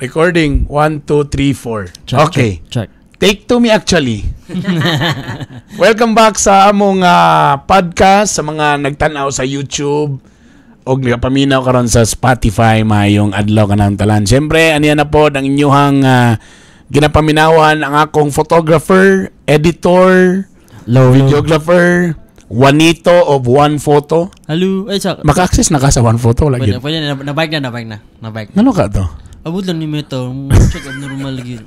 Recording 1, 2, 3, 4. Check, Okay. check, check. Take two me actually. Welcome back sa among podcast, sa mga nagtanaw sa YouTube og nagapaminaw karon sa Spotify, maayong adlaw kanang talan. Siyempre, aniya na pod ang inyuhang ginapaminawan, ang akong photographer, editor, Low, low. Videographer, Juanito of One Photo. Hello. Ay, sa. Maka-access na ka sa One Photo Pwede, lagi. pwede na, na-bike na, na-bike na. Na-bike. Ngano ka to? Abot lang ni Meta. Check abnormal lagi.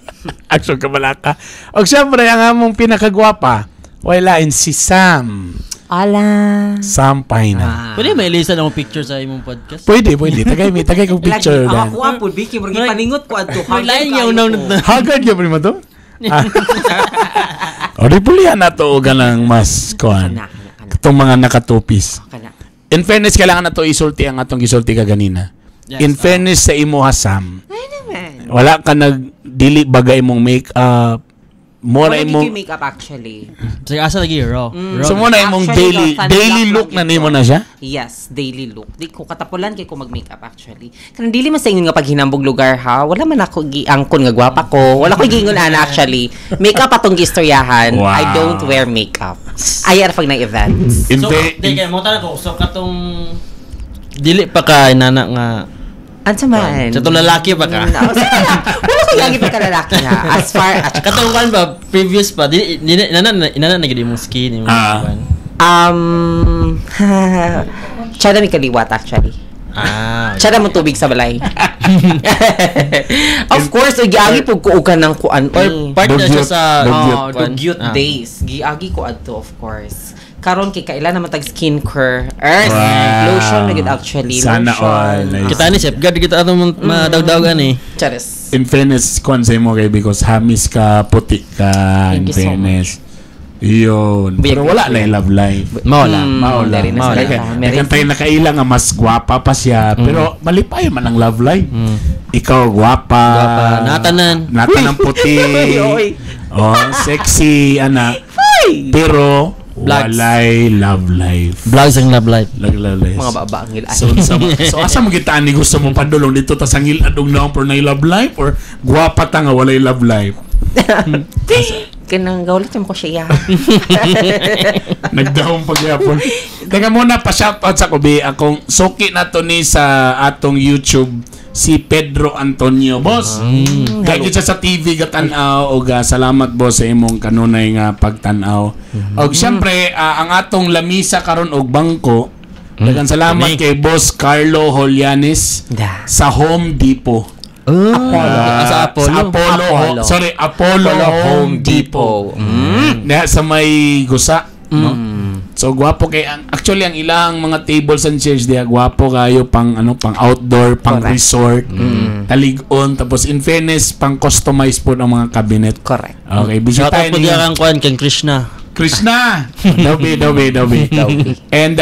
Action ka balaka. Og siyempre, ang among pinakagwapa, wala si Sam. Hola. Sam Paina. Pwede may ilisa na akong picture sa imong podcast? Pwede, pwede. Tagay, may tagay kong picture. Lagi, Dan. ako ang pud Vicky, murag gipaningot ko adto. May lain nga unaw na. Haggard yun primo to? Ah. O, di pulihan na to og ganang mas kuan. Kana, kana, kana. Itong mga nakatupis. Kana. In fairness, kailangan na to isulti ang atong gisulti ka ganina. Yes, In fairness sa imo ha, Sam, Ay naman. Wala ka nag dili bagay imong make-up. Mura Wala imong gid makeup actually. Sige, asa lagi? Raw. Raw. So mo na imong Actually, daily no, sunblock daily lang look na yun nimo ko. na siya. Yes, daily look. Di ko katapulan kay ko mag-makeup actually. Kanang dili man sa ingon nga paghinambog lugar ha. Wala man ako giangkon nga gwapa ko. Wala ko giingon ana actually. Makeup atong gistoryahan. Wow. I don't wear makeup. Ay ara pag na events. In So, di kay mo ko. So, katong dili pa ka inana nga Ansa man? Sa itong lalaki pa ka? No, sa wala ko lagi pa kalalaki ha. As far as Katong kan ba previous pa dili dili inana inana na gid imong skin imong kwan. Tsada mi kaliwat actually. Ah. Okay. Tsada mo tubig sa balay. Of course, oy, giagi pud ko og kanang kuan Or eh. part na siya Dugyot. sa Dugyot. Oh, kwan. dugyot days. Giagi ko adto, of course. Karon kay kailan naman tag skincare. Earth, lotion na gid actually. Sana lotion. all. Nice. Kita ni Chef God kita atong madawdagan eh. Charis. In fairness, kwan sa imo kay because hamis ka, puti ka, in Thank you so fairness. Yun. Pero wala na yung love life. Maola. Maola. Dari na Maola. sila. Kaya Meron. tayo nakaila nga mas gwapa pa siya. Pero malipay man ang love life. Ikaw gwapa. Gwapa. Natanan. Natanan puti. Oy, oy. Oh, sexy ana. Pero Vlogs. walay love life. Vlogs ang love life. Love, love life. Mga baba ang ngil. So asa mo kita ni gusto mo padulong dito ta sa ngilad og naong pero nay love life or gwapa ta nga walay love life? Kanang gawlat mo ko siya. Nagdahong pagyapon. Teka muna, pa shoutout sa kubi. Akong suki na to ni sa atong YouTube si Pedro Antonio. Boss, mm. Kaya siya sa TV gatanaw og salamat boss sa imong kanunay nga pagtan-aw. Og syempre ang atong lamisa karon og bangko. Daghang salamat Kani. kay Boss Carlo Holianes Da. sa Home Depot. Oh, sa Apollo. Sa Apollo. Apollo. Sorry, Apollo, Home Depot. Na sa may gusa, no? So gwapo kay ang actually ang ilang mga tables and chairs diha gwapo kayo pang ano, pang outdoor, pang Correct. resort, talig-on, tapos in fairness pang customize po ang mga cabinet. Correct. Okay, Shout out bisitahin po ninyo. diya kang kwan kang Krishna. Krishna. Dobi, dobi, dobi. And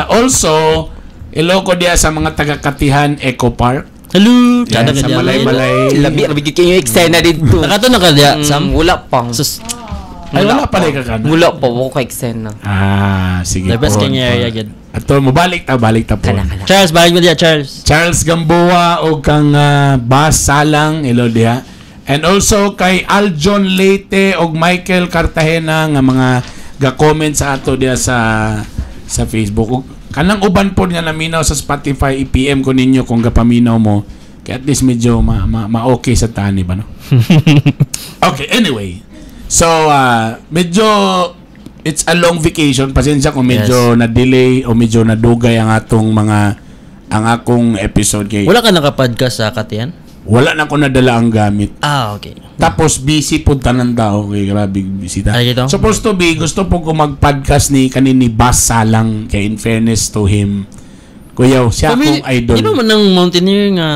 also Iloko diya sa mga taga-Katihan Eco Park. Hello. Yan, sa Balay-Balay. Labi, labi gid kayo eksena dito. Nakato na ka diya, Sam. Wala pa. Sus, Ay, wala pa ka kana. Wala pa wa ko eksena. Ah, sige. The best po. kang area gid. Ato, mobalik ta, balik ta po. Kana kana. Charles, balik mo diya, Charles. Charles Gamboa o kang Bas Salang, hello diha. And also kay Aljon Leyte og Michael Cartagena nga mga ga-comment sa ato diha sa Facebook. Ug kanang uban po nga naminaw sa Spotify, i-PM ko ninyo kung gapaminaw mo. Kaya at least medyo ma, ma, ma-okay sa tani ba no? Okay, anyway. So, medyo it's a long vacation. Pasensya kung medyo na-delay o medyo nadugay ang atong mga ang akong episode kay Wala ka naka-podcast sa Katihan? Wala na ko nadala ang gamit. Ah, okay. Tapos busy po tanan tao kay grabe busy ta. Ay, ito? Supposed to be gusto po ko mag-podcast ni kanin ni Bas Salang kay in fairness to him. Kuya, siya akong idol. Di ba man ng mountaineer nga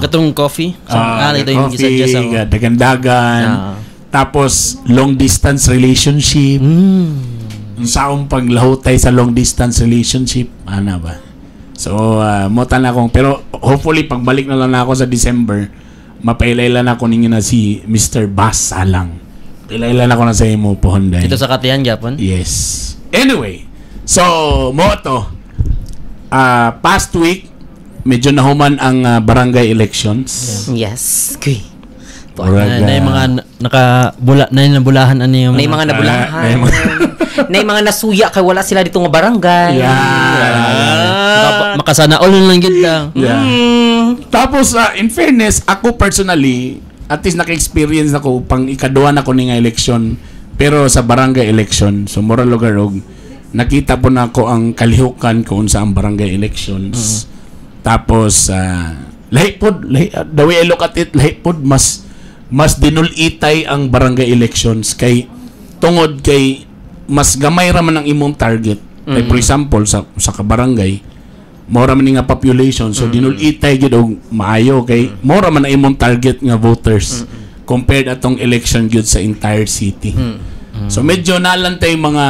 katong coffee? So, ito yung coffee, gisuggest ako. Dagandagan. Tapos long distance relationship. Ang saong paglahutay sa long distance relationship, ana ba? So, mota na akong pero hopefully pagbalik na lang ako sa December, mapailaylan ako ninyo na si Mr. Bas Salang. Pailaylan ako na sa imo pohonday. Dito sa Katihan, Japon? Yes. Anyway, So, mao to. Past week, medyo nahuman ang barangay elections. Yes. Kuy. Murag, Na yung mga nakabula na yung nabulahan ano yung Na yung mga nabulahan. Na yung Na yung mga nasuya kay wala sila dito nga barangay. Makasana all lang gid lang. Yeah. Tapos, in fairness, ako personally, at least naka-experience ako, pang ikaduha na ko ni nga election, pero sa barangay election, so mura lugar og nakita po na ako ang kalihukan kung sa ang barangay elections. Tapos, lahi pod, lahi, the way I look at it, lahi pod, mas mas dinulitay ang barangay elections kay tungod kay mas gamay ra man ang imong target. Like for example, sa kabarangay, mao ra man ni nga population, so dinulitay gyud og maayo kay mao ra man ang imong target nga voters compared atong election gyud sa entire city. So medyo nalantay mga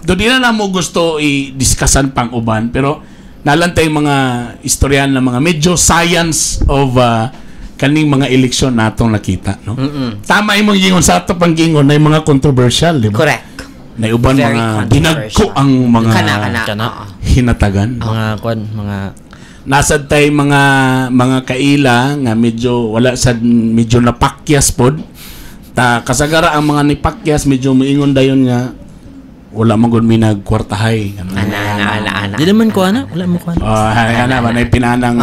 do di na mo gusto i-discussan pang uban, pero nalantay mga istoryahan ng mga medyo science of kaning mga eleksyon natong nakita, no? Tama imong gingon sa ato pang gingon na yung mga controversial, di ba? Correct. Na uban Very mga controversial. dinagko ang mga Kana, kana. Kana. Oo. hinatagan. Mga kwan, mga Nasad tay mga mga kaila nga medyo wala sad, medyo napakyas pod ta. Kasagara ang mga nipakyas medyo moingon dayon nga wala man gud mi nagkwartahay. Ana, ana, ana, ana. Di naman ko ana, wala mo ko ana. Oh, ana ba nay pinanang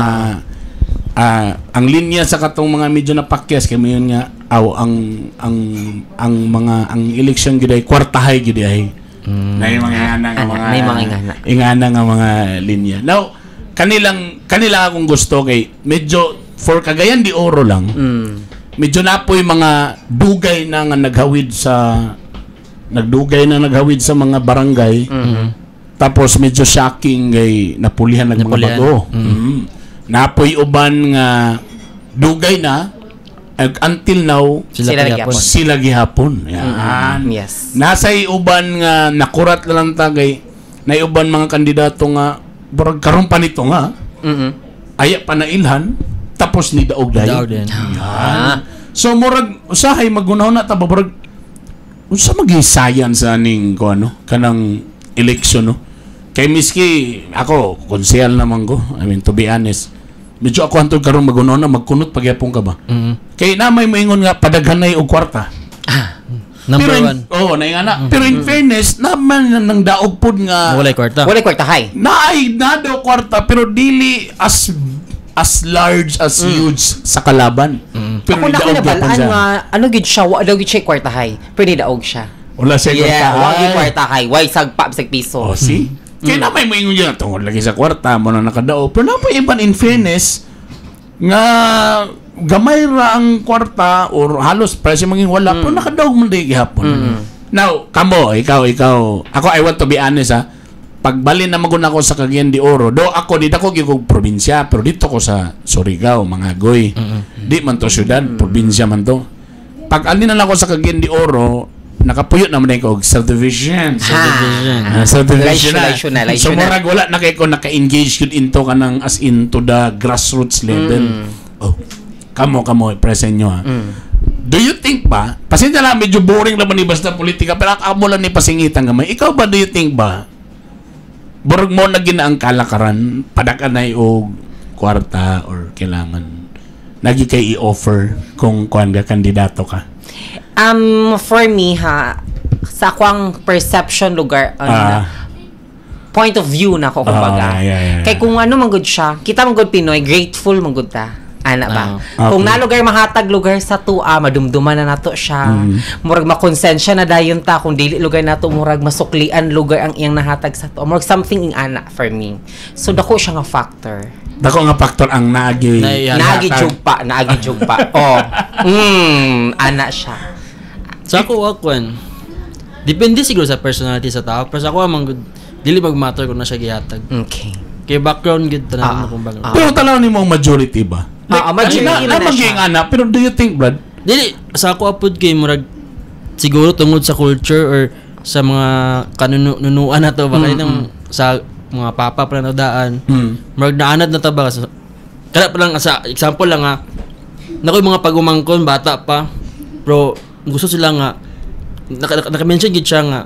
ang linya sa katong mga medyo napakyas kay mayon nga aw ang ang ang mga ang election gid ay kwartahay gid ay. Nay mga ingana nga Ana, mga nay mga ingana. ingana nga mga linya. Now, kanilang akong gusto kay medyo for Cagayan de Oro lang. Medyo napoy mga dugay na nga naghawid sa nagdugay na naghawid sa mga barangay. Tapos medyo shocking kay napulihan ng mga Napulihan. bago. Napoy uban nga dugay na until now Sila, Sila gihapon. gihapon. sila gihapon. Yan. Yes. Nasa uban nga nakurat na lang ta kay naiuban mga kandidato nga burag karon pa nito nga aya pa na ilhan tapos ni daog dayon. Daog din. Yan. So murag usahay magunaw na ta ba, murag unsa magisayan sa aning ko ano kanang election, no? Kay miski ako konsehal naman ko. I mean, to be honest, medyo ako hantod karon magunaw na magkunot pagyapon ka ba. Kay na may moingon nga padaghanay og kwarta. Number Pero in, one. Oh, naingana. Pero in fairness, naman nang daog pod nga Walay kwarta. Wala kwartahay. naay na daw kwarta pero dili as as large as huge sa kalaban. Pero Ako na ko nidaog gyapon nabalaan siya. nga ano gid siya, wa daw gid siya kwartahay. Pero nidaog siya. Wala siya Yeah, kwarta. wa gid kwartahay. Way sagpa bisag piso. Oh, see? Kaya na may moingon yun, tungod lagi sa kwarta mo na nakadao. Pero na iban in fairness, nga gamay ra ang kwarta or halos presyo maging wala, pero nakadaog man di gihapon. Now, kamo, ikaw, ikaw, ako I want to be honest ha, pagbalin na magun ako sa Cagayan de Oro, do ako di ako gyud kog probinsya, pero dito ko sa Surigao, mga goy. Di man to syudad, probinsya man to. Pag alin na lang ako sa Cagayan de Oro, nakapuyo naman ko og subdivision. Subdivision. Ah, subdivision na. Laysyo na, laysyo So na. murag wala na kay ko naka-engage yun into kanang as into the grassroots level. Oh. Kamo kamo present nyo ha. Do you think ba? Pasensya lang, medyo boring naman ni basta politika pero ang amo lang ni pasingitan gamay. Ikaw ba, do you think ba? Burog mo na gina ang kalakaran padakanay og kwarta or kailangan lagi kay i-offer kung kuan ka kandidato ka. For me ha, sa akwang perception lugar, ano na, point of view na ko kumbaga. Ah, yeah. Kay kung ano man gud siya, kita man gud Pinoy, grateful man gud ta. Ana ba? Kung nalugar mahatag lugar sa tua, madumduman na nato siya. Murag makonsensya na dayon ta kung dili lugar nato murag masuklian lugar ang iyang nahatag sa tua. Murag something ing ana for me. So dako siya nga factor. Dako nga factor ang naagi. Naiyan. Naagi jugpa, naagi jugpa. Oh. Ana siya. Sa ako ako. Depende siguro sa personality sa tao. Pero sa ako amang good, dili mag-matter kung na siya gihatag. Kay background gud tanan mo kung background. Pero tanaw nimo ang majority ba? Majority na, na na siya. ana, pero do you think, Brad? Dili sa ako apod kay murag siguro tungod sa culture or sa mga kanunuan na to ba kay nang sa mga papa pa na daan. Murag naanad na ta ba sa kada pa lang sa example lang ha. Nako yung mga pagumangkon bata pa. Pero gusto sila nga naka-mention gid siya nga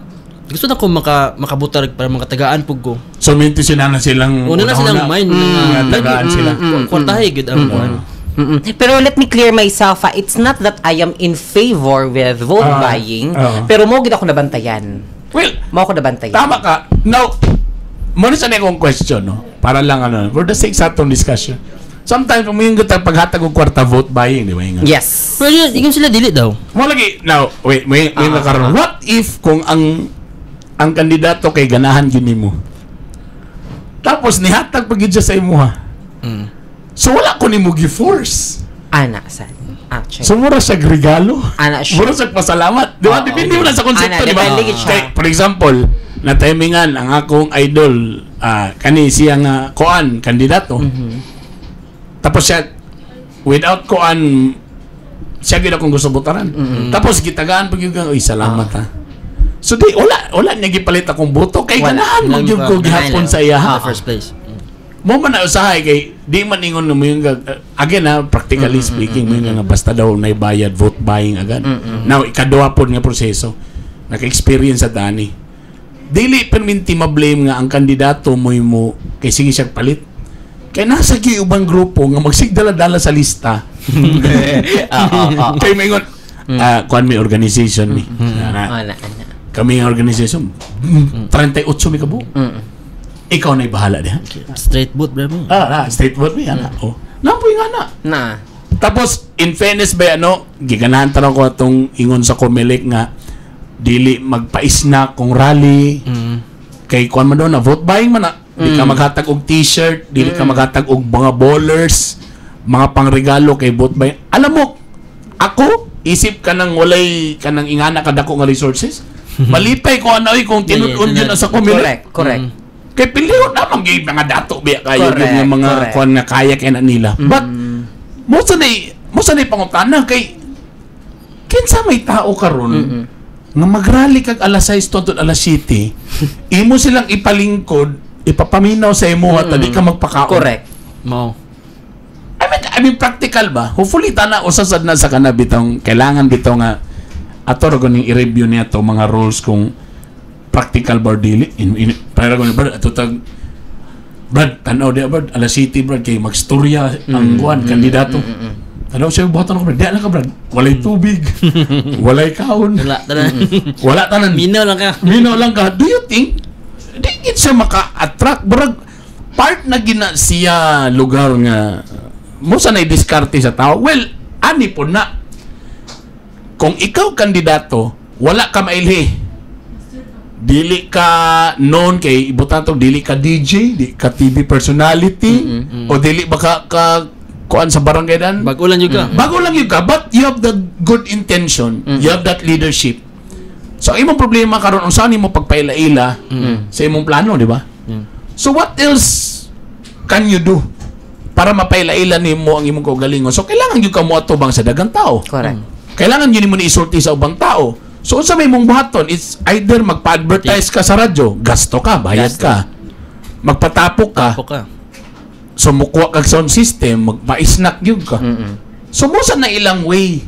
Gusto na ko makabutar para makatagaan pug ko. So minti sila na silang Una na silang una-una. mind Nga tagaan sila. Kwartahay gud ang kuan. Pero let me clear myself, ah. It's not that I am in favor with vote buying, pero mo gid ako nabantayan. Well, Mo ako nabantayan. tama ka. Now, muna sa akong question, no? Para lang ano, for the sake sa atong discussion. Sometimes, kung may paghatag og kwarta, vote buying, di ba? Ingon? Yes. Pero yun, ingon sila dili daw. Mo lagi, now, wait, may karon. What if kung ang kandidato kay ganahan gyud nimo? Tapos nihatag pa gyud siya sa imuha. So wala ko nimo gi-force. Ana sad. Actually. So mura siya regalo. Ana siya. Mura siya pasalamat. Di ba? Oo. Depende mo na sa konsepto, Ana, di ba? depende gid siya. Kay, for example, na timingan ang akong idol, kani siya nga kuan kandidato. Tapos siya without kuan siya gyud akong gusto botaran. Tapos gitagaan pag yun, "Uy, salamat ha." So di wala niya gipalit akong boto kay Wala. ganahan man gyud ko gihapon sa iya. In the first place. Mo man na usahay kay di man ingon mo yung again ha, practically speaking, mo yung nga basta daw naibayad, vote buying agad. Now, ikaduha pod nga proseso, naka-experience sa dani, dili perminti ma-blame nga ang kandidato mo mo kay sige siya palit kay nasa gyud ubang grupo nga magsigdala-dala sa lista Oo, oo. kay maingon, kuan may organization ni. Ana, Ana, ana. kami ang organization, 38 mi kabuok, ikaw na bahala diha. Straight boot bro mo. Straight vote mi ana. Oh. Napoy nga na. Na. Tapos in fairness ba ano, giganahan tanong ko atong ingon sa Comelec nga dili magpais na kung rally kay kuan man daw na vote buying man na. Di ka maghatag og T-shirt, dili ka maghatag og mga ballers, mga pangregalo kay vote buying. Alam mo, ako isip ka nang walay ka nang ingana kadako nga resources. Malipay ko ano kung tinud-on yun na sa Comelec. Correct, correct. Kay piliyon naman gyud mga dato biya kayo Correct, yung mga kuan nga kaya kay na nila. But mo sa nay pangutana kay kinsa may tao karon nga magrally kag alas 6 to alas 7, imo silang ipalingkod, ipapaminaw sa imo at di ka magpakaon? Correct. Mo. I mean, practical ba? Hopefully tana usa sad na sa kana bitong kailangan bitaw nga ato ra ning i-review niya to mga rules kung practical ba or dili. In, para ko brad ato tag Brad, tanaw di brad, alas 7 brad kay magstorya ang kuan kandidato. Tanaw siya buhatan ako brad, di na ka brad. Walay tubig. Walay kaon. Wala tanan. Wala tanan. Minaw lang ka. Minaw lang ka. Do you think di gid siya maka-attract? Barag part na gina siya lugar nga mo sa nay diskarte sa tao. Well, ani po na. Kung ikaw kandidato, wala ka mailhi. Dili ka known kay ibutan to, dili ka DJ, di ka TV personality, o dili ba ka kuan sa barangay dan. Bago lang yun ka. Bago lang yun ka, but you have the good intention, you have that leadership. So, ang imong problema karon, unsa nimo pagpaila-ila sa imong plano, di ba? So, what else can you do para mapaila-ila nimo ang imong kaugalingon? So, kailangan yun ka mo atubang sa dagang tao. Correct. Kailangan yun mo ni isulti sa ubang tao. So, unsa may imong buhaton? It's either magpa-advertise ka sa radyo, gasto ka, bayad ka. Magpatapok ka, Tapok ka. so mukuha kag sound system, magpa-snack yun ka. So, mo sa na ilang way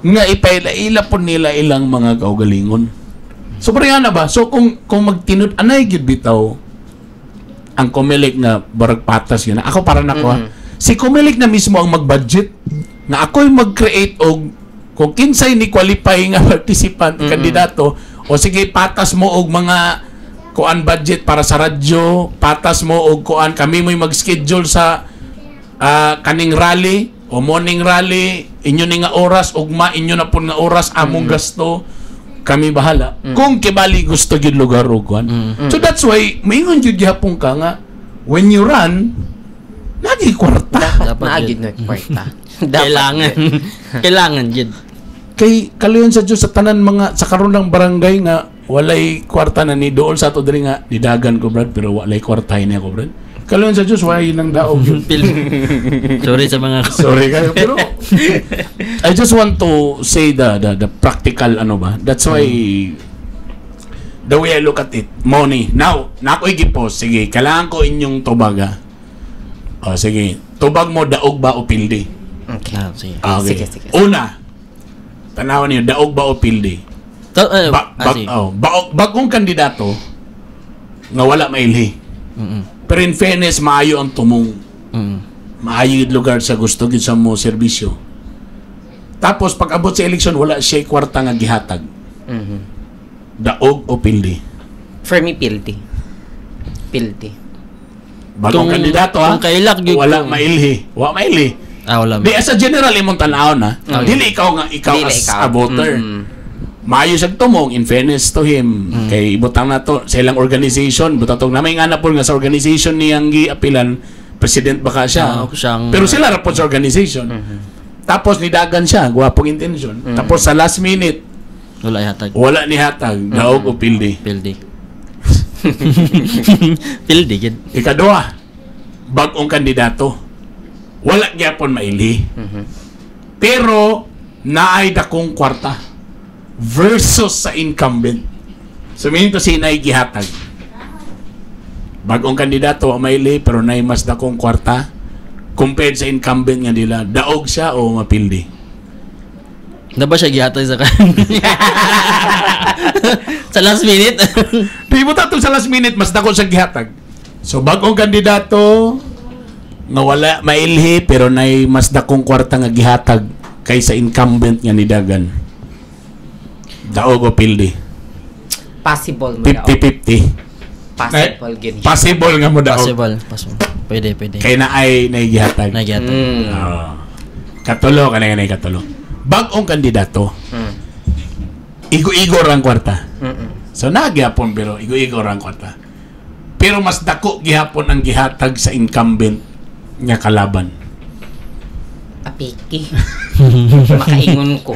nga ipaila-ila po nila ilang mga kaugalingon. So, pareha na ba? So, kung magtinud, anay gyud bitaw ang Comelec nga barag patas yun. Ako para nako ha. Si Comelec na mismo ang mag-budget na ako'y mag-create og kung kinsay ni qualify nga participant, kandidato, o sige, patas mo og mga kuan budget para sa radyo, patas mo og kuan, kami mo'y mag-schedule sa kaning rally o morning rally, inyo ni nga oras, ugma inyo na pud nga oras, among gasto, kami bahala. Kung kibali gusto gyud lugar og kuan. So that's why maingon gyud gihapon ka nga when you run nagi kwarta. Dapat Dapat naa yun. gyud no kwarta. Dapat Kailangan. yun. Kailangan yun. Kay kaluyon sa Dios sa tanan mga sa karon lang barangay nga walay kwarta na ni dool sa ato diri nga didagan ko brad, pero walay kwarta ni ako brad. Kaluyon sa Dios walay nang daog yun. Sorry sa mga Sorry kayo pero I just want to say the practical ano ba. That's why the way I look at it, money. Now, na ako'y gipost. Sige, kailangan ko inyong tubag ha. O, sige. Tubag mo, daog ba o pildi? Okay. Ah, sige. Okay. Sige, sige. Una, tanawan niyo, daog ba o pildi? Sige. Oh, bagong kandidato nga wala mailhi. Pero in fairness, maayo ang tumong. Maayo yung lugar sa gusto gid sa mo serbisyo. Tapos pag abot sa eleksyon, wala siya kwarta nga gihatag. Daog o pildi? For me, pildi. Pildi. Bagong kandidato ha. Kung kailak gyud Wala mailhi. Wala mailhi. Ah, wala. Di as a general imong tan-awon ha. Dili ikaw nga ikaw Dili as ikaw. a voter. Maayo siyang tumong, in fairness to him. Kay ibutang na to sa ilang organization, butang tong namay nga na po nga sa organization niyang giapilan, president baka siya. Ah, siyang- Pero sila ra po sa organization. Tapos nidagan siya, gwapong intention. Tapos sa last minute, Wala ihatag. wala ni hatag, daog o pildi? Pildi. Pildi gid. Ikaduha, bagong kandidato. Wala gyapon mailhi. Pero naay dakong kwarta versus sa incumbent. So meaning to say naay gihatag. Bagong kandidato wa mailhi pero naay mas dakong kwarta compared sa incumbent nga nila. Daog siya o mapildi? Na ba siya gihatag sa kan? Sa last minute? Di mo tatong sa last minute mas dako siya gihatag. So bagong kandidato nga wala mailhi pero nay mas dakong kwarta nga gihatag kaysa incumbent nga nidagan. Daog o pildi? Possible mo daog. 50-50. Possible gid. Possible nga mo daog. Possible. Possible. Pwede, pwede. Kay na ay naigihatag. Nagihatag. Oo. Katulo, kanay kanay katulo. Bagong kandidato. Igo-igo ra ang kwarta. So nagyapon pero igo-igo ra ang kwarta. Pero mas dako gihapon ang gihatag sa incumbent nga kalaban. Apiki. Makaingon ko.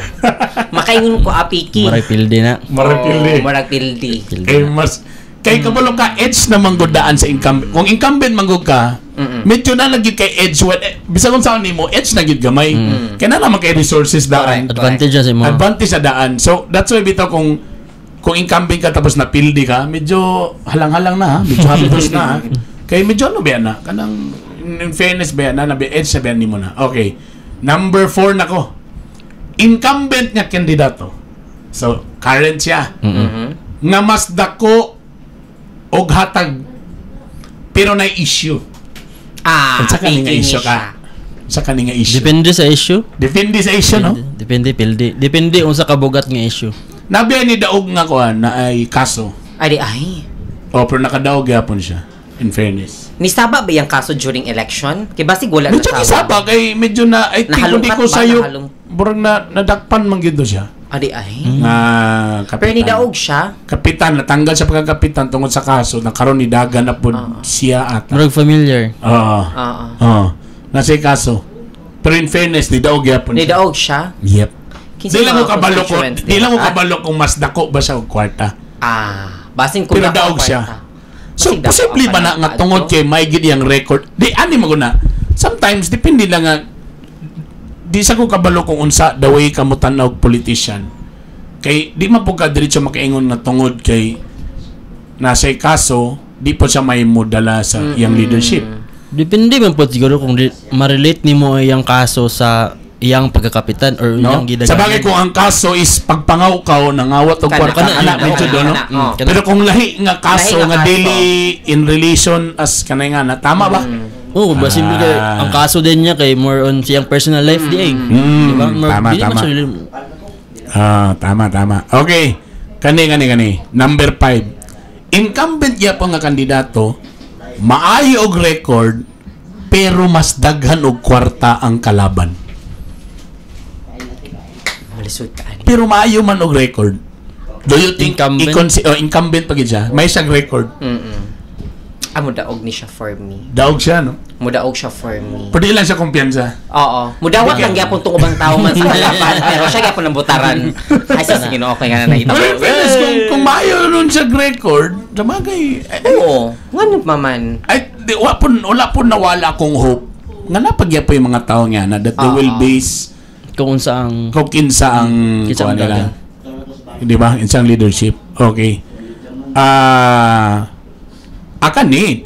Makaingon ko apiki. Murag pildi na. Murag pildi. Oo, murag pildi. Pildi Kay na. mas kay kabalo ka edge na manggod daan sa incumbent. Kung incumbent manggod ka, medyo na lagi kay edge well, eh, bisag kung saan nimo edge na gyud gamay. Kay na naman kay resources daan. Correct. Advantage na sa imo. Advantage sa daan. So that's why bitaw kung incumbent ka tapos napildi ka, medyo halang-halang na ha, medyo hapdos na ha. Kay medyo ano ba yan na? Kanang in fairness ba yan na, na edge na ba yan nimo na. Okay. Number 4 na ko. Incumbent nga kandidato. So current siya. Nga mas dako og hatag pero na issue. Ah, Unsa kani nga apiki ni issue siya. ka? Unsa kani nga issue? Depende sa issue. Depende sa issue, no? Depende, pildi. Depende unsa kabugat nga issue. Nabiya ni daog nga kuan na ay kaso. Ay, di, ay. Oh, pero nakadaog gyapon siya. In fairness. Nisaba ba yung kaso during election? Kay basig wala Medyo na kisaba kay medyo na I think Nahalungkat hindi ko ba? sayo burag na nadakpan man gyud siya. Adi ay. Nga kapitan. Pero nidaog siya. Kapitan natanggal siya pagkakapitan tungod sa kaso na karon ni dagan na pud siya ata. Murag familiar. Oo. Oo. Oo. Nasa kaso. Pero in fairness, nidaog gyapon siya. Nidaog siya. Yep. Kinsa Di lang ko mga kabalo ko, constituents di lang ko nila? kabalo kung mas dako ba siya og kwarta. Ah, basin kung Pero dako ang daog siya. kwarta. So, Basig dako posible ang ba na nga panangkaad tungod ko? kay may gid iyang record? Di ani mo na. Sometimes depende lang nga di sa ko kabalo kung unsa the way ka mo tan-aw og politician. Kay di man po ka diretso makaingon nga tungod kay nasa kaso di po siya may modala sa iyang leadership. Depende man po siguro kung ma-relate nimo iyang kaso sa iyang pagkakapitan or No? iyang gidaganan. Sa bagay kung ang kaso is pagpangawkaw nangawat og Kana, kwarta kana, ana kana, medyo kana, do no. kana, oh. Kana. Pero kung lahi nga kaso Lahi nga nga kaso. dili in relation as kanay nga na tama ba? Oo, ba simple kay ang kaso din niya kay more on siyang personal life di ay. Di ba? More, Tama, dili man tama. siya relate- Ah, tama, tama. Okay. Kani, kani, kani. Number 5. Incumbent gyapon nga kandidato, maayo og record, pero mas daghan og kwarta ang kalaban. Malisod ka ani. Pero maayo man og record. Do you think Incumbent? Oh, incumbent pa gid siya? May siyang record. Ah, mudaog ni siya for me. Daog siya, no? Mudaog siya for me. Pero di lang siya kumpiyansa. Oo. Mudawat lang gyapon tong ubang tao man sa kalaban, pero siya gyapon ang butaran. Ay, sa sige no, okay nga na nakita Pero ko. in fairness, kung maayo nun siya record, sa bagay, eh, Oo. Ngano pa man? ay, di, wala po nawala akong hope nga napagya po yung mga tao nga na that they will base Kung unsa ang kung kinsa ang Kinsa kuha ang nila. dagan. Di ba? Kinsa ang leadership. Okay. Akan ni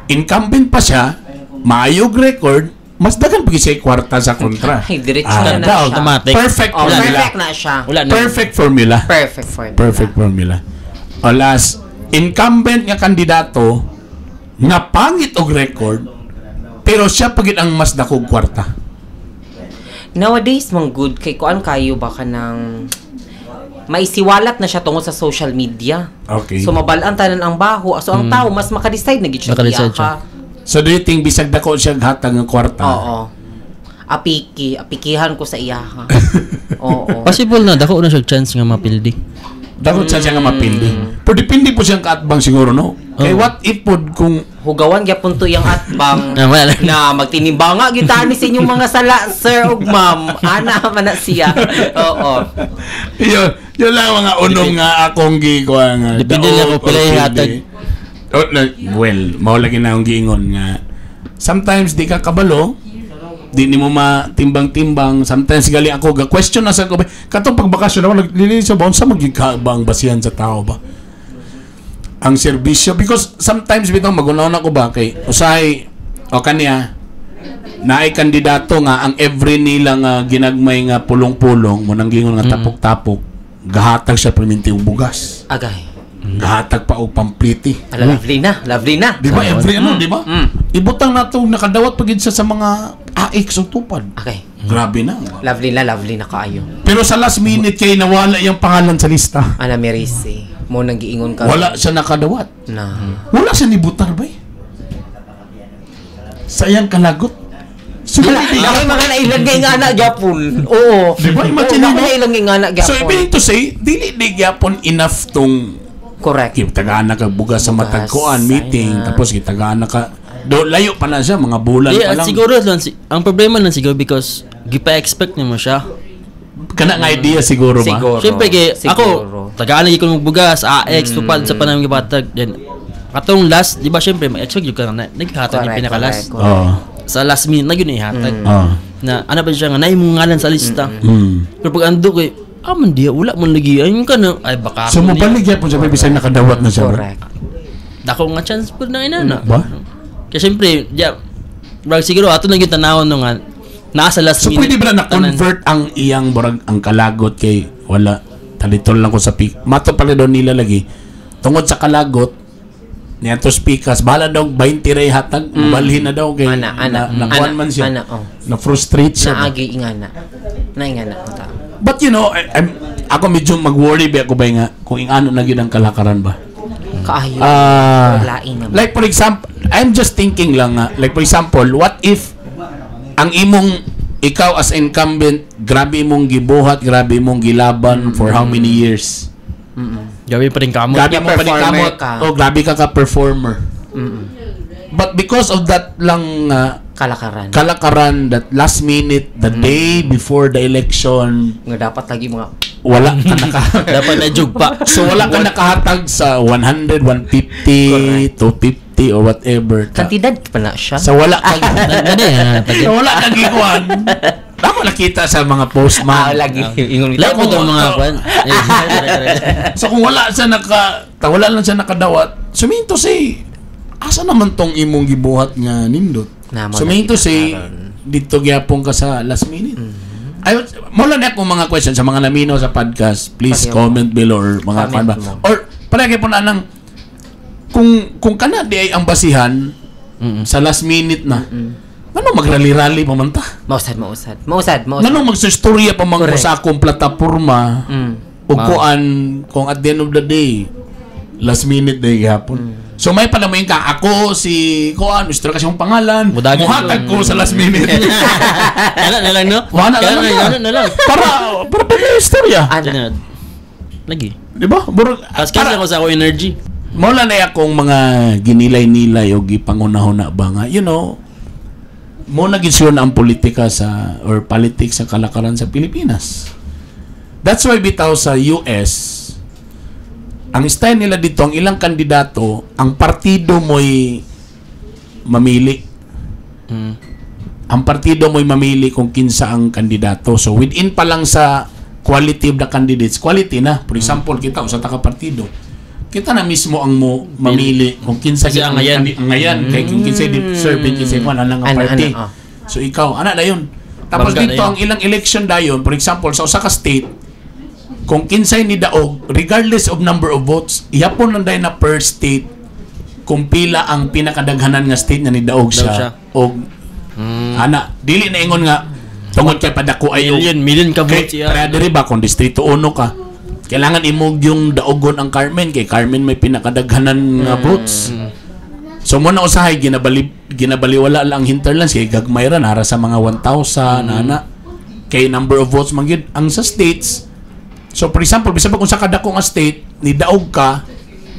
incumbent pa siya, maayog record, Mas daghan pag siya kwarta sa kontra. Ay, diretso Ah, na na daw, siya. Automatic. Perfect Oh, formula. perfect na siya. Wala na. Perfect formula. Perfect formula. Perfect formula. O last, incumbent nga kandidato nga pangit og record pero siya pagid ang mas dakog kwarta. Nowadays, man good kay kuan kayo ba ka ng maisiwalat na siya tungod sa social media. Okay. So mabalaan tanan ang baho. So ang tao mas makadecide na gid siya. Makadecide iya ka. So do you think bisag dako siya hatag ng kwarta? Oo. Apiki, apikihan ko sa iya ha. Oo. Possible na dako na siya chance nga mapildi. Dako siya siya nga mapildi. Pero depende po siyang kaatbang siguro, no? Kay what if pod kung Hugawan gyapon to iyang atbang Ah, wala lang. na magtinimbanga gyud tani sa inyong mga sala, sir ug ma'am. Ana man na siya. Oo. Yun, yun lang mga unong nga akong gikuha nga. Depende Daog lang kung or pila pildi. ihatag. Oh, well, mao lagi na akong giingon nga sometimes di ka kabalo, di nimo matimbang-timbang. Sometimes gali ako ga question na sa ko, katong pagbakasyon ako naglilinis sa ba, unsa magyud ka ba ang basihan sa tao ba ang serbisyo? Because sometimes bitaw magunaw na ko ba kay usahay o kaniya naay kandidato nga ang every nila nga ginagmay nga pulong-pulong mo nang gingon nga tapok-tapok, gahatag siya perminti og bugas, Agay. gahatag pa og pampliti. Ala, lovely na, lovely na. Di ba every ano, di ba? Ibutang nato nakadawat pagid siya sa mga AX o tupad. Okay. Grabe na. Lovely na kaayo. Pero sa last minute kay nawala yung pangalan sa lista. Ana Merisi, mo nang giingon ka. Wala siya nakadawat. Na. Wala siya nibutar bay. Sayang kalagot. So, Hala, hindi- ako mga nailang kay nga anak gyapon. Oo. Di ba? Imagine Oo, mo. ako nailang kay nga anak gyapon. So, ibig to say, dili di gyapon enough tong Correct. tagaan na ka bugas sa Bugas, matagkuan meeting ay na. tapos gitagaan na ka do layo pa na siya mga bulan Yeah, pa lang. siguro lang ang problema lang siguro because gipa-expect nimo siya. Kana nga idea siguro ba? Siguro. Siyempre kay ako Siguro. tagaan lagi ko ng bugas, AX tupad sa panahon gibatag, then katong last, di ba, syempre ma-expect jud ka na naghatag yung Correct, pinaka-last. correct, correct. Oo. Sa last minute na yun ihatag. Oo. Na ano ba siya nga naay mong ngalan sa lista. Pero pag ando kay ah man diya wala man lagi ayun ka na ay baka So ako niya. mobalik gyapon siya bisag nakadawat na siya. Bro. Correct. Dako nga chance po na inana. Ba? Kaya syempre, yeah, brag siguro ato na yung tanawon no nga nasa last So minute. pwede ba na tanan. na-convert ang iyang burag ang kalagot kay wala talitol lang ko sa pik. Mato pala daw nila lagi. Tungod sa kalagot niya to speakers bahala daw 20 ray hatag balhin na daw kay Ana, ana, na, nakuan ana, man siya. ana, oh. Na frustrate siya. ba? Naagi ingana. Na ingana ang tao. But you know, ako medyo mag-worry ba ako ba nga kung ingano na gyud ang kalakaran ba. Kaayo. Ah, Lain naman. like for example, I'm just thinking lang nga, like for example, what if ang imong ikaw as incumbent, grabe imong gibuhat, grabe imong gilaban for how many years? Grabe pa rin kamo. Grabe Yeah, mo performer paningkamot. ka. Oh, grabe ka ka performer. But because of that lang Kalakaran. kalakaran, that last minute, the day before the election, Nga dapat lagi mga wala ka naka Dapat na jug pa. So wala ka nakahatag sa 100, 150, 250 or whatever. Kantidad pa na siya. Sa wala ka Gani ah, sa wala ka gikuan. Ako nakita sa mga Ah, postman. lagi. Ingon Lahat mo itong mga kwan. So kung wala siya naka ta wala lang siya nakadawat, suminto si asa naman tong imong gibuhat nga nindot. Na, mo Suminto lagi si na dito gyapon ka sa last minute. Ay, mo lang na akong mga question sa mga namino sa podcast. Please Pareho. comment below or mga Comment kwan ba. mo. Or palagi po na nang kung kana di ay ang basihan sa last minute na. Ano magrally-rally pa man ta? Mausad, mausad. Mausad, mausad. Nganong magsistorya pa man ko Correct. sa akong plataporma ug kuan kung at the end of the day last minute day gihapon. So may pala mo ka ako si kuan, Mr. kasi yung pangalan, Mudagan. muhatag ko sa last minute. Wala na lang no? Wala na lang Kaya na. na na lang. Para para pa yung istorya. Ana. Ano? Lagi. Di ba? Burog, Kas kasi para, ako sa ako energy. mo lang na akong mga ginilay-nilay o gipangunahuna ba nga, you know, mo na gid siguro na ang politika sa or politics sa kalakaran sa Pilipinas. That's why bitaw sa US, ang style nila dito, ang ilang kandidato, ang partido mo'y mamili. Ang partido mo'y mamili kung kinsa ang kandidato. So within pa lang sa quality of the candidates, quality na. For example, kita usa ta ka partido. Kita na mismo ang mo mamili kung kinsa Kasi ang angayan. angayan kay kung kinsa deserve kinsa kuan ang Ana, party. ana, oh. So ikaw, ana dayon. Tapos Bangga dito dayon. ang ilang election dayon, for example, sa usa ka state, kung kinsay ni daog, regardless of number of votes, ihapon lang dayon na per state kung pila ang pinakadaghanan nga state nga ni daog Daog siya. siya. Og ana, dili na ingon nga tungod kay padako ay og Million, million ka kay votes iya. kaya diri ba kung distrito 1 ka, kailangan imong yung daogon ang Carmen kay Carmen may pinakadaghanan nga votes. So mo na usahay ginabaliwala lang ang hinterlands kay gagmay ra nara sa mga 1,000 ana kay number of votes man gyud ang sa states. So for example, bisan pa kung sa kadako nga state ni daog ka,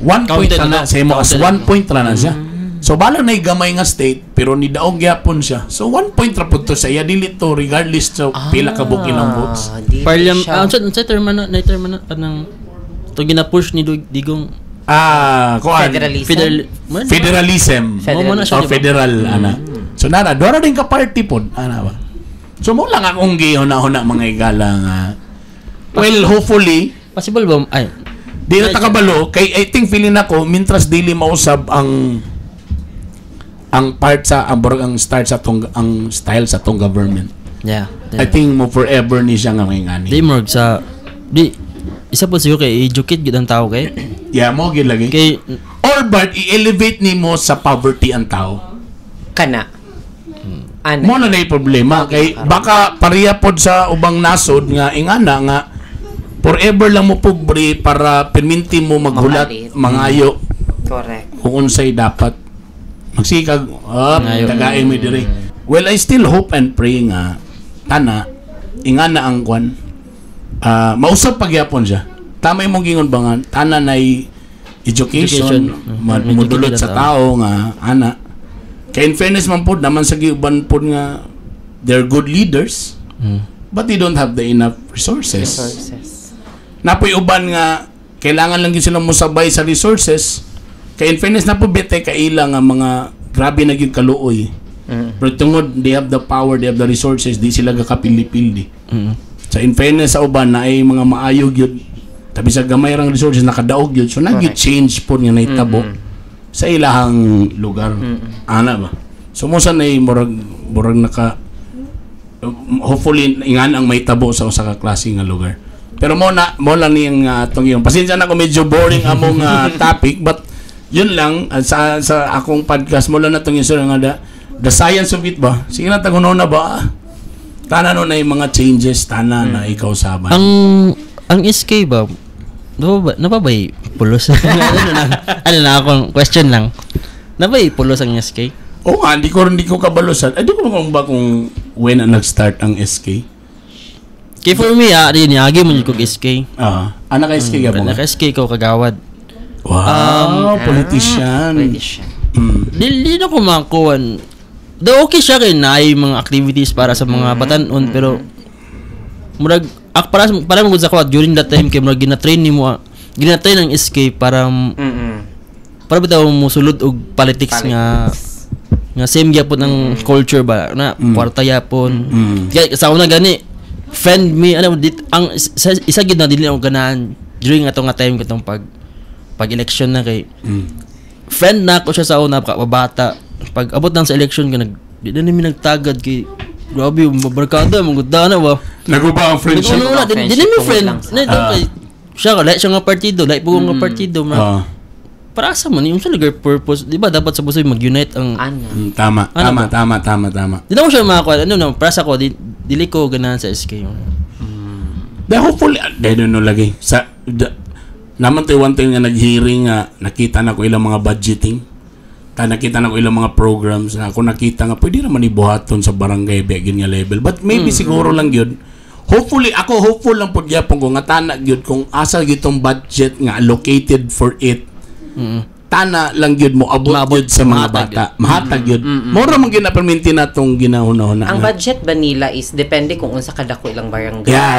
1 point Counted ra na na. sa imo as Counted 1 point ra na siya. So bala na gamay nga state pero ni daog gyapon siya. So 1 point ra pud to sa iya, dili to regardless sa pila ka buok ilang votes. Ah, dili Parliam, siya. ah, unsa term na, na term na kanang to gina-push ni Digong? Ah, kuan. Federalism. Federal Federalism. Federalism. Mo na siya, Or di ba? Federal ana. So nara, duha ra din ka party pod ana ba. So mo lang akong gihuna-huna, mga igala, nga well, hopefully Possible ba ay di na ta kabalo kay I think feeling nako mintras dili mausab ang part sa ang burag ang start sa tong ang style sa tong government. I think mo forever ni siya nga may ngani. Di murag sa di isa po siguro kay educate gid ang tao kay Yeah, mo gid lagi. kay Or but i-elevate nimo sa poverty ang tao. Kana. Ana. Mo na na problema kay baka pareha pod sa ubang nasod nga ingana nga forever lang mo pobre para perminti mo maghulat, Mamalit. mangayo kung unsay dapat magsikag up Mangayo. tagain mo diri. Well, I still hope and pray nga tana ingana ang kwan, ah, mausap pagyapon siya. Tama imong gingon ba nga tana nay education, Education. Mudulot Educated sa ang tao nga ana kay in fairness man pod naman sa giuban pod nga they're good leaders but they don't have the enough resources. Resources. Napoy uban nga kailangan lang gyud sila mosabay sa resources kay in fairness na po bete kaila nga mga grabe na gyud kaluoy pero tungod they have the power, they have the resources, di sila gakapili-pili. Sa in fairness sa uban na ay mga maayo gyud tabi sa gamay rang resources nakadaog gyud, so na gyud change po nga nahitabo sa ilahang lugar ana ba. So mo sa nay murag murag naka hopefully ingan ang mahitabo sa usa ka klase nga lugar. Pero mo na mo lang niyang atong yung pasensya na kung medyo boring among topic, but yun lang, sa akong podcast mo lang na itong yung nga the science of it ba. Sige na, tagunaw na ba, tanan no na yung mga changes tanan na ikaw saban. Ang SK ba nababay pulos? Ano na akong question lang. Nabay pulos ang SK? Oo nga, hindi ko kabalo sa, ay, di ko ba kung when ang nag-start ang SK. Kay for me ah, di niagi mo jud kog SK. Ah, anak ka SK gabo nga. Naka SK ko kagawad. Wow, politician. Politician. Di na ko makuan. Do okay siya kay naay mga activities para sa mga batan-on pero murag ak para mo gud sa kuwa during that time kay murag gina-train nimo gina-train ang SK para para bitaw mo sulod og politics, nga nga same gyapon ang culture ba na kwarta gyapon. Kaya sa una gani friend me ano dit, ang isa, isa gid na dili ako ganahan during ato nga time katong pag pag election na kay friend na ako siya sa una bata, pag abot lang sa election ka nag di na nami nagtagad kay grabe mabarkada mo gud na ba. Naguba ang friendship. Ano na, di Friendship di na mi tungod friend lang sa- na kay siya ka lahi siya nga partido, lahi po nga partido ma para sa man yung sa lugar purpose, di ba dapat sa busoy mag-unite ang Ana. Tama, Ano tama, ba? tama, tama, tama. Di na ko siya makakuha. Ano na, para sa ko, di, dili ko ganahan sa SK. Then hopefully, I don't know lagi. Sa, the, naman to one time nga nag-hearing nga, nakita na ko ilang mga budgeting. Ta nakita na ko ilang mga programs na ako nakita nga pwede naman ibuhaton sa barangay begin nga level. But maybe siguro lang yun. Hopefully, ako hopeful lang pud gyapon ko nga tana gyud kung asa gyud tong budget nga allocated for it. Tana lang gyud mo abot Maabot, gyud sa mga mahatag. bata. Mahatag gyud. Mora man gyud na perminti na tong ginahuna-huna. Ang nga. budget ba nila is depende kung unsa kadako ilang barangay? Yeah.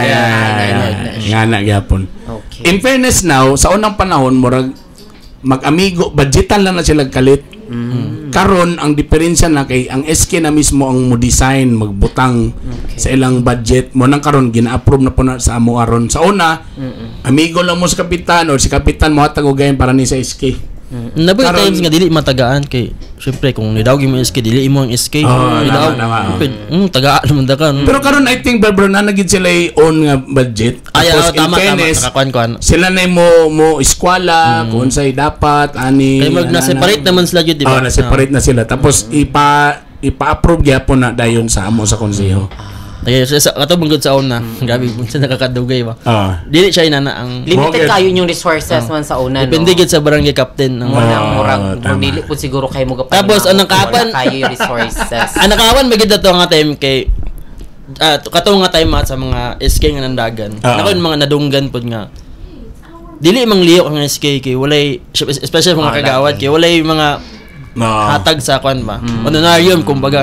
Na siya. Nga na gyapon. Okay. In fairness now, sa unang panahon, murag mag-amigo, budgetan lang na sila kalit. Karon ang diferensya na kay ang SK na mismo ang mo design, magbutang sa ilang budget mo nang karon gina-approve na po na sa amo aron. Sa una, amigo lang mo sa kapitan or si kapitan mo hatag og gayon para ni sa SK. Naboy Karon- times nga dili matagaan kay Syempre kung nidawg mo SK, dili imo ang SK. Oh, Nidaog. tama, tama. Syempre, tagaan naman ta ka. Pero karon I think, bro, na nagid sila own nga budget. Ay, Tapos oh, in tama, tama. fairness, Nakakuan-kuan. sila na mo mo eskwela kung unsay dapat ani. Kaya mag ana, na-separate ana. naman sila yun, di ba? Oh, na-separate na sila. Tapos ipa-approve gyapon na dayon sa amo sa konseho. Kaya sa kato manggod sa una. Grabe, unsa nakakadugay ba. Dili siya inana ang Limited Boged. kayo yung resources man sa una, no? Depende gid sa barangay captain ang Mo na Ah, murag tama. dili po siguro kayo mo Tapos, anong kapan- kayo yung resources. Ang nakawan ba gid to nga time kay kato nga time at sa mga SK nga nandagan. Nako yung mga nadunggan pod nga. Dili mang liyok ang SK kay walay, especially mga Ah, kagawad lagi. kay walay mga No. hatag sa kwan ba. Honorarium kumbaga.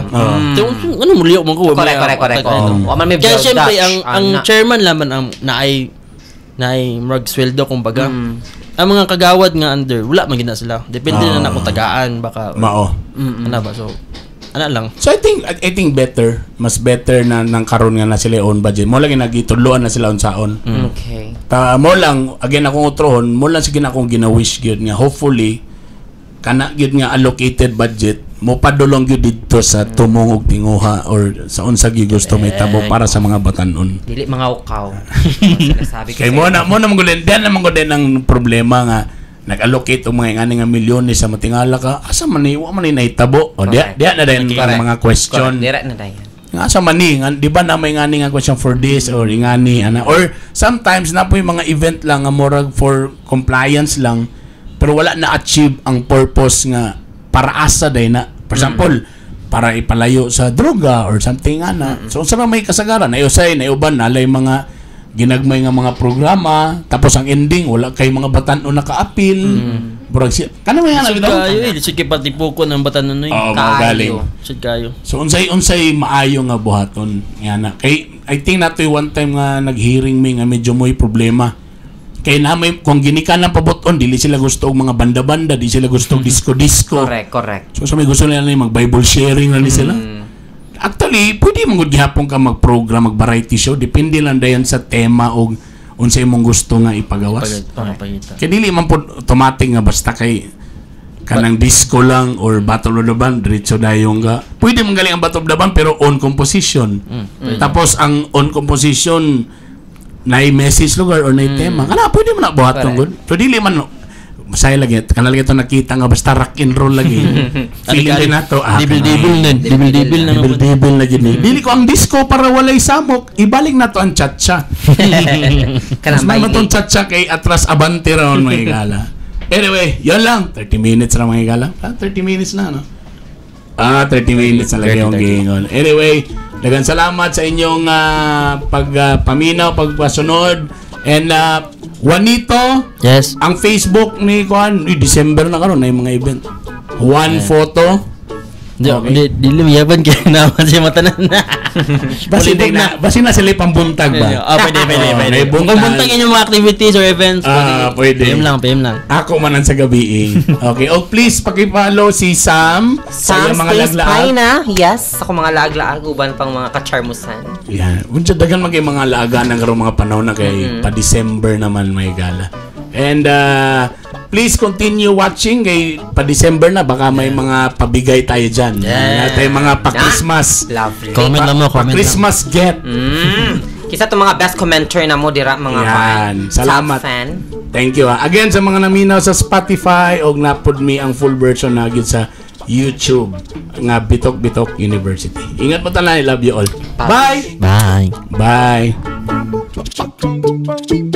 So, ano mo liyok man ko? Correct, correct, correct. Hatag Oo. Wa man may Kaya Bell syempre Dutch, ang ana. chairman laman ang naay murag sweldo kumbaga. Ang mga kagawad nga under wala man gid na sila. Depende na na kung tagaan baka Mao. Ano ba, so ana lang. So I think better, mas better na nang karon nga na sila own budget. Mo lang nagitudloan na sila unsaon. Ta mo lang again akong utrohon, mo lang sige na akong gina-wish gyud nga hopefully kana gyud nga allocated budget mo padulong gyud didto sa tumong og tinguha or sa unsa gyud gusto may tabo para sa mga batan-on. Dili mga ukaw. Sinasabi ko Kay sa mo inyo. na mo na man gud dan naman gud ang problema nga nag-allocate og mga ingani nga milyones sa matingala ka, asa man ni, wa man ni nahitabo o diya Correct. diya na dayon ang mga question. Correct. Dira na dayon. Nga sa mani nga, di ba na may ngani nga question for this or ingani ana, or sometimes na po yung mga event lang nga murag for compliance lang pero wala na achieve ang purpose nga para asa day na, for example, para ipalayo sa droga or something ana. So unsa man may kasagaran ay usay na uban nalay mga ginagmay nga mga programa, tapos ang ending wala kay mga batan-o naka-apil. Murag si kanang may ana Lisod bitaw. kayo eh. Lisod kay patipuko ng batan nun eh. Oo, mga Kaayo. galing. Lisod kayo. So unsay unsay maayo nga buhaton nga na kay I think natoy one time nga nag-hearing mi nga medyo mo'y problema. Kay na may kung ginikan ng pabuton dili sila gusto og mga banda-banda, di sila gusto og disco-disco. Correct, correct. So sa may gusto nila ni mag Bible sharing na ni sila. Actually, pwede man gud gihapon ka mag-program, mag-variety show, depende lang dayon sa tema og unsay imong gusto nga ipagawas. Pagita. Kay dili man pod automatic nga basta kay kanang disco lang or Battle of the Band, diretso dayon ka. Pwede man galing ang Battle of the Band pero on composition. Tapos ang on composition naay message lugar or naay tema. Kana pwede man na buhaton gud. So dili man masaya lagi kana lagi to nakita nga basta rock and roll lagi. Feeling din nato ah. Dibil-dibil na. Dibil-dibil na. Dibil-dibil lagi ni. Dili ko ang disco para walay samok, ibalik na to ang cha-cha. Kanang Mas naman baile. tong cha-cha kay atras abante raon mga igala. Anyway, yun lang. 30 minutes na, mga igala. Ah, 30 minutes na, no? Ah, 30 minutes na lagi 30, yung 30. giingon. Anyway, daghang salamat sa inyong pagpaminaw, pagpasunod. And Juanito, Yes. ang Facebook ni Juan, eh, December na karon na yung mga event. Juan Photo. Di, Okay. di, dili mayaban kay naman siya matanan na. Basin na, basin na sila pambuntag ba? Ah, pwede, pwede, Oh, pwede. may Kung buntag. buntag inyong mga activities or events, Ah, pwede. PM lang, PM lang. Ako man ang sa gabi eh. Okay. Oh, please paki-follow si Sam sa Sam iyang mga Space laglaag. Pina. Yes, ako mga laag-laag uban pang mga kacharmusan. Yan. Unsa daghan man kay mga laagan ng karong mga panahon na kay pa-December naman may gala. And please continue watching kay pa-December na baka may mga pabigay tayo diyan. Yeah. Tayo mga pa-Christmas. Lovely. Comment lang mo, comment lang. Pa-Christmas get. Kisa to mga best commenter na mo dira mga Yan. fan. Salamat. Top fan. Thank you. Ah. Again sa mga naminaw sa Spotify og napod mi ang full version na gyud sa YouTube nga Bitok Bitok University. Ingat mo tanan. I love you all. Bye. Bye. Bye. Bye.